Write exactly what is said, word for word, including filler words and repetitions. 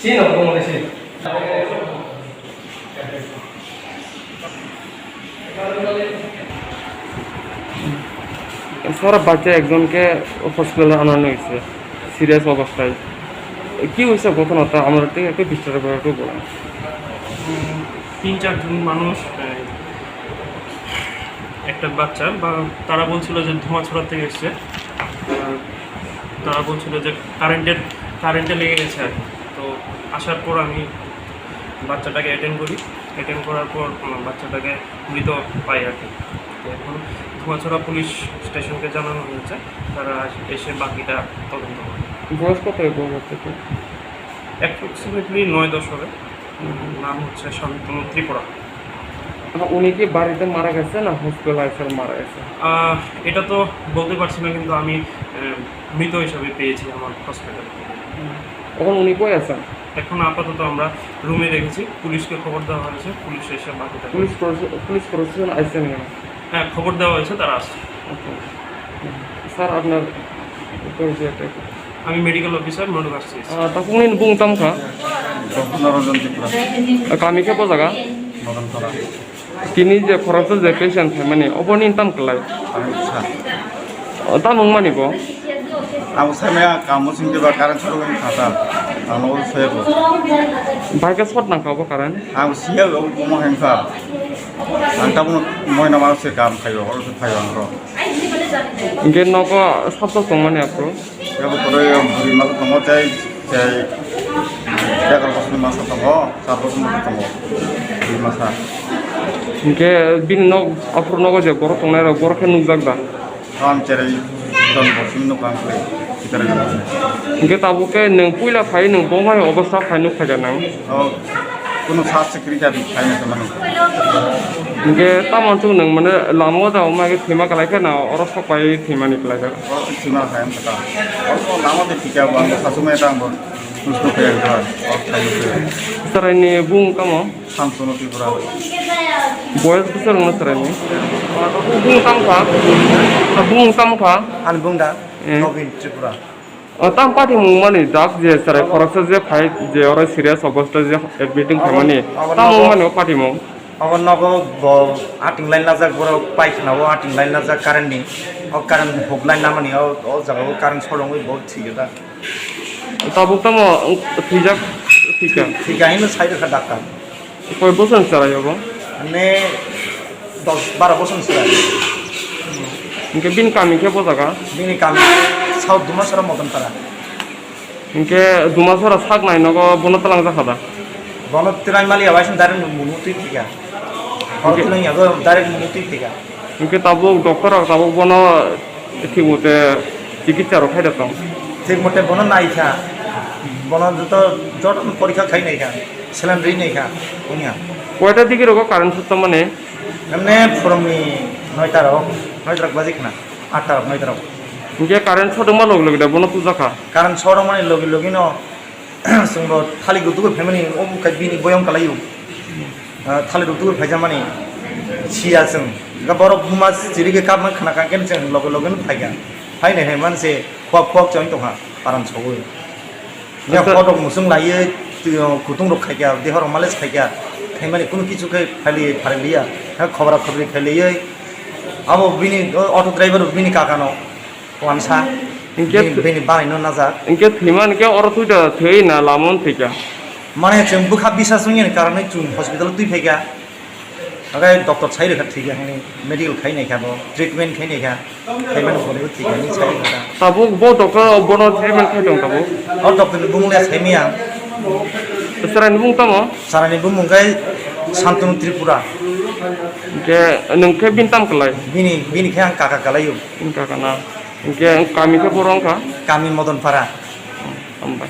Sino, como decir. সারা বাচ্চা একজনকে হসপিটালে আনানো হয়েছে সিরিয়াস অবস্থায়। কি হয়েছে ঘটনাটা, আমাদেরকে একটু বিস্তারিতভাবে একটু বলেন। উম, তিন চারজন মানুষ, আহ, একটা বাচ্চা, বা তারা বলছিল যে ধোঁয়াছড়া থেকে এসছে। আহ, তারা বলছিল যে কারেন্টের, কারেন্টে লেগে গেছে আর কি। তো আসার পর আমি বাচ্চাটাকে অ্যাটেন্ড করি। অ্যাটেন্ড করার পর, উম, বাচ্চাটাকে মৃত পাই আর কি। তো এখন ধোঁয়াছড়া পুলিশ স্টেশনকে জানানো হয়েছে, তারা এসে বাকিটা তদন্ত করে। বয়স কত হবে বাচ্চাটার? অ্যাপ্রক্সিমেটলি নয় দশ হবে। নাম হচ্ছে শান্তনু ত্রিপুরা। না, উনি কি বাড়িতে মারা গেছে না হসপিটালে এসে মারা গেছে? আহ, এটা তো বলতে পারছি না, কিন্তু আমি, আহ, মৃত হিসাবে পেয়েছি আমার হসপিটাল। এখন উনি কই আছেন? এখন আপাতত আমরা রুমে রেখেছি, পুলিশকে খবর দেওয়া হয়েছে, পুলিশ এসে বাকিটা পুলিশ প্রশা-, পুলিশ প্রশাসন আইসেন কেন? হ্যাঁ, খবর দেওয়া হয়েছে, তারা আসছে। আচ্ছা। স্যার, আপনার পরিচয়টা কি? আমি মেডিকেল অফিসার, মনুগাছ CH. Ah, tapung nini bung tamo kha? Noronjon Tripura. Kami khe bo jaga? Madanpara. Tini je khoroksa je patient phaimani, obo nini tamo kwlai? Ang sa. O, tamo wngmani bo? Ang sa maya kamo singte ba current short wngkha ta. Ang nogo soya ko. Bai khe short nangkha obo current? Ang siya obo bomo hengkha. Ang tabuk moina mano se kam khayo, horo se phayo ang ro. Hingke nogo sabjak tongmani aphuru? Yabo koroi bwrwi masa tongo, tei, tei egar bosni masa tongo, char bosni masa tongo, bwrwi masa. Hingke bini nog, aphuru nogo je borok tongnai rok, borok khe nukjak da? Ang cherai jon bosni nukha ang khe, sitara jon bosni. Hingke tabuk khe nwng puila phai nwng bo mai obostha phai nukha kha nang? Oh. Kuno sat se kwrwi kha, phaina se mano. Hingke tamo chwng nwng mane lama o jao ma khe thwima kwlai khe na oro sok pai thwimani kwlai khe? Oro se thwima kha, ang kha. Oro lama de thika bo, ang sasu mai tang bo. Nusto khe ang kha, oro thai khe. Chwraini bung tamo? Samsono Tripura. Boyos bwswk wngno chwraini? Bung tamo kha? Bung tamo kha? Ani bung da? Eh. Nobin Tripura. O, tam patimung mani jak je chwrai khoroksa je phai je oro serious obostha je admitting khaimani, abo, abo tam nogo, wngmani o patimung? Abo nogo bo ating line najak, borok paikha o ating line najak current ni, o current huk line namani, o, o jaga o current short wngwi bo thwikha ta. Tabuk tamo thwijak thwikha? Thwikha hino sai rwkha doctor. Koi bosor ni chwrai obo? Mane dos baro bosor ni chwrai. Hingke bini kami khe bo jaga? Bini kami South Dumasora Modonpara. Hingke Dumasora sak nai nogo bono twlang jakha da? Bono twlang mali awaising direct munu twi thika. Bono hingke twlang yago direct munu twi thika. Hingke tabuk doctor rok tabuk bono thik mote chikitsa rok khai da tong? Thik mote bono naikha, bono joto, joto porikha khai naikha, saline ri naikha, wngya. Koita digi rogo current sot tongmani? Emne phorongni noita rok, noita rok baji khna, atta rok, noita rok. Hingke current sot wngma logi logi da bono tujakha? Current sot wngmani logi logi no, Chwngbo thalik rok tubui phaimani, omo khe bini boyong kwlaio. Ah, thalik rok tubui phaijakmani siya chwng. Borok buma chirigwi kapma khna kha khe chwng loge loge no phaikha. Phainai hai manse khuak khuak chong tongkha paran sogwi. Ya kotok musung laiwi twi-, kutung rok khaikha, deha rok malish khaikha. Phaimani kunu kichu khe phailiya, pharliya. Ha khobra khobri khailiya. Abo bini, o, auto driver bini kaka no. Wansa. Hingke bini, bini banaino najak. Hingke thwima hingke oro twi da thwi na lamon thwikha. Mane chwng bwkha bisa songya ni karonwi chwng hospital twi phaikha. Hingke doctor sai rwkha thwikha hwnwi medical khai naikha bo, treatment khai naikha. Khaimani bwlaibo thwikha hwnwi sai rwkha. Tabuk bo doctor bono treatment khai tong tabuk? O doctor ni bumung le saimaya. Chwraini bumung tamo? Chwraini bumung khe Santanu Tripura. Hingke nwng khe bini tam kwlai? Bini, bini khe ang kaka kwlaio. Bini kaka na? Hingke kami khe boro wngkha? Kami Modonpara. Hambai.